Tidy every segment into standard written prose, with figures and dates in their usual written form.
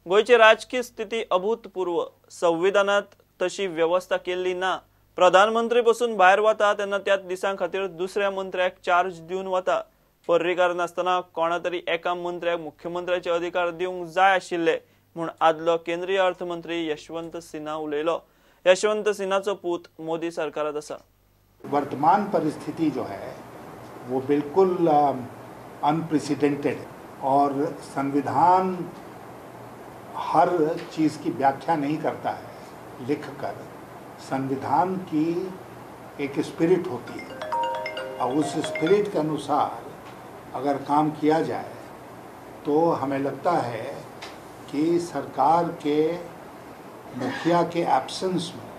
गोंयची राजकीय स्थिती अभूतपूर्व, संविधानात तशी वेवस्था केल्ली ना। प्रधानमंत्री पसून भायर वता तेन्ना त्याच दिसां खातीर दुसऱ्या मंत्र्याक चार्ज दिवन वता। पर्रीकार नासतना कोणा तरी एका मंत्र्याक मुख्यमंत्र्याचे अधिकार दिवंक जाय आशिल्ले म्हूण आदलो केंद्रीय अर्थमंत्री यशवंत सिन्हा उलयलो। यशवंत सिन्हाचो पूत मोदी सरकारात आसा। वर्तमान परिस्थिति जो है वो बिल्कुल अनप्रेसिडेंटेड और संविधान हर चीज़ की व्याख्या नहीं करता है लिखकर। संविधान की एक स्पिरिट होती है और उस स्पिरिट के अनुसार अगर काम किया जाए तो हमें लगता है कि सरकार के मुखिया के एब्सेंस में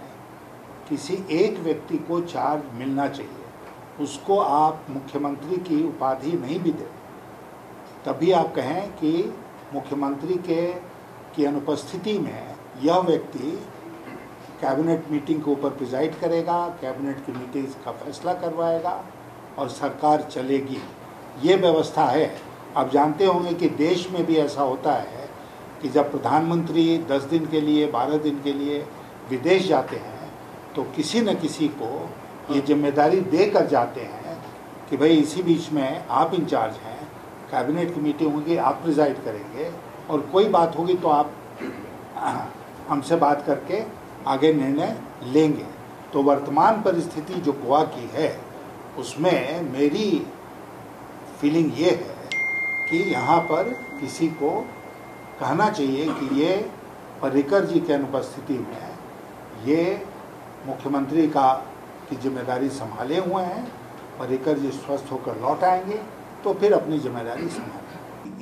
किसी एक व्यक्ति को चार्ज मिलना चाहिए। उसको आप मुख्यमंत्री की उपाधि नहीं भी दे तभी आप कहें कि मुख्यमंत्री के की अनुपस्थिति में यह व्यक्ति कैबिनेट मीटिंग के ऊपर प्रिजाइड करेगा, कैबिनेट की मीटिंग का फैसला करवाएगा और सरकार चलेगी। ये व्यवस्था है। आप जानते होंगे कि देश में भी ऐसा होता है कि जब प्रधानमंत्री 10 दिन के लिए 12 दिन के लिए विदेश जाते हैं तो किसी न किसी को ये जिम्मेदारी दे कर जाते हैं कि भाई इसी बीच में आप इंचार्ज हैं, कैबिनेट की मीटिंग होगी, आप प्रिजाइड करेंगे और कोई बात होगी तो आप हमसे बात करके आगे निर्णय लेंगे। तो वर्तमान परिस्थिति जो गोवा की है उसमें मेरी फीलिंग ये है कि यहाँ पर किसी को कहना चाहिए कि ये पर्रिकर जी के अनुपस्थिति में ये मुख्यमंत्री का की जिम्मेदारी संभाले हुए हैं। पर्रिकर जी स्वस्थ होकर लौट आएंगे तो फिर अपनी जिम्मेदारी संभालेंगे।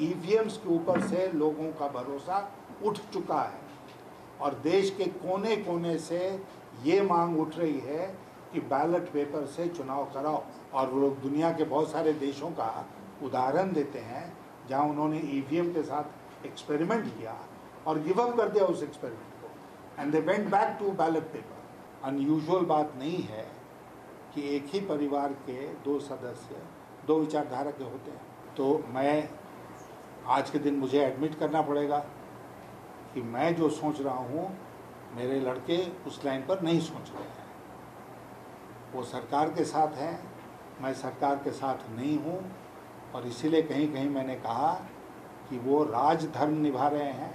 ईवीएम्स के ऊपर से लोगों का भरोसा उठ चुका है और देश के कोने कोने से ये मांग उठ रही है कि बैलेट पेपर से चुनाव कराओ। और वो लोग दुनिया के बहुत सारे देशों का उदाहरण देते हैं जहां उन्होंने ईवीएम के साथ एक्सपेरिमेंट किया और गिव अप कर दिया उस एक्सपेरिमेंट को and they went back to ballot paper. Unusual बात नहीं है कि एक ही परिवार के दो सदस्य दो विचारधारा के होते हैं। तो मैं आज के दिन मुझे एडमिट करना पड़ेगा कि मैं जो सोच रहा हूँ मेरे लड़के उस लाइन पर नहीं सोच रहे हैं। वो सरकार के साथ हैं, मैं सरकार के साथ नहीं हूँ और इसीलिए कहीं कहीं मैंने कहा कि वो राजधर्म निभा रहे हैं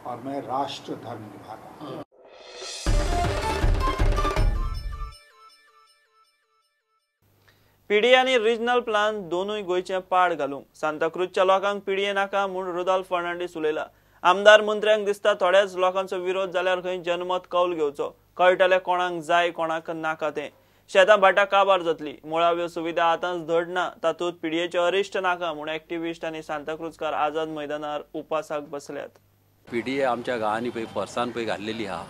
और मैं राष्ट्र धर्म निभा रहा हूँ। पीडीए आनी रिजनल प्लान दोनूय गोंयचे पाड घालूंक सांताक्रूजच्या लोकांक पीडीए नाका म्हूण रुदाल्फ फर्नांडीस उलयला। आमदार मंत्र्यांक दिसता थोड्याच लोकांचो विरोध जाल्यार खंय जनमत कौल घेवचो, कळटलें कोणाक जाय कोणाक नाका तें। शेतां भाटां काबार जातली, मुळाव्यो सुविधा आतांच धड ना, तातूंत पीडीएचें अरिश्ट नाका म्हूण एक्टिविस्ट आनी सांताक्रूजकार आझाद मैदानार उपासाक बसल्यात। पीडीए आमच्या गांवांनी पळय फोर्सान पळय घाल्लेली आहा,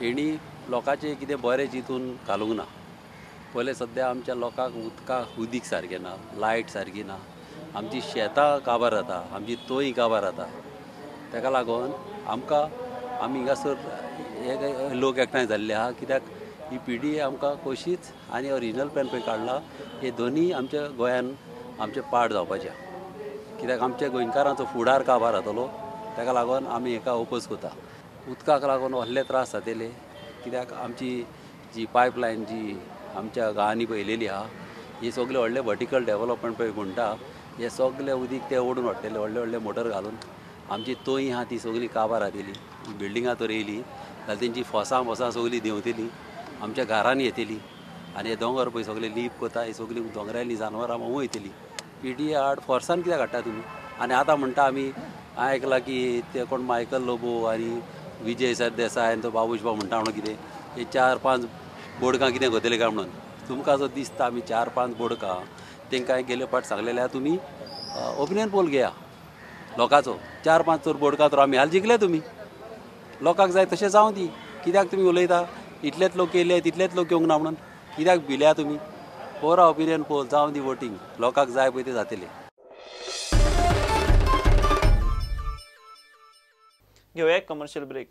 हेणी लोकांचें कितें बरें चिंतून घालूंक ना। पयलें सद्या आमच्या लोकांक उदकाक उदीक सारकें ना, लायट सारकी ना, आमची शेतां काबार जाता, आमची तोंय काबार जाता। ताका लागून आमकां आमी हिंगासर हे लोक एकठांय जाल्ले आहा कित्याक ही पीडीए आमकां कशीच आनी ओरिजिनल प्लॅन पळय काडला हे दोनूय आमच्या गोंयान आमचें पाड जावपाचें आहा। कित्याक आमच्या गोंयकारांचो फुडार काबार जातलो, ताका लागून आमी हेका ओपोज करता। उदकाक लागून व्हडले त्रास जातले कित्याक आमची जी पायपलायन जी आमच्या गांवांनी पळयलेली आहा ही सगळे व्हडले वर्टिकल डेवलपमेंट पळय म्हणटा हे सगळे उदीक ते ओडून हाडटले व्हडले व्हडले मोटर घालून। आमची तोंय आहा ती सगळी काबार जातली, बिल्डिंगां तर येयली जाल्यार तेंची फोसां बोसां सगळीं देंवतली, आमच्या घरांनी येतली आनी हे दोंगर पळय सगळे लीप कोता, ही सगळीं दोंगरांनी जानवरां वयतली। पीडीए आड फोर्सान कित्याक हाडटा तुमी? आनी आतां म्हणटा आमी आयकलां की ते कोण मायकल लोबो आनी विजय सरदेसाय आनी तो बाबूश भाऊ म्हणटा म्हणून कितें हे 4-5 बोडकां कितें घेतले काय म्हणून तुमकां जो दिसता आमी 4-5 बोडकां तांकां गेले फावट सांगलेले आहा तुमी ओपिनियन पोल घेया लोकांचो, 4-5 तर बोडकां तर आमी हाल जिखले, तुमी लोकांक जाय तशें जावं दी। कित्याक तुमी उलयता इतलेच लोक येयले तितलेच लोक येवंक ना म्हणून कित्याक भिल्या तुमी? पोरा ओपिनियन पोल जावं दी वोटींग, लोकांक जाय पळय तें जातलें। घेवया कमर्शियल ब्रेक।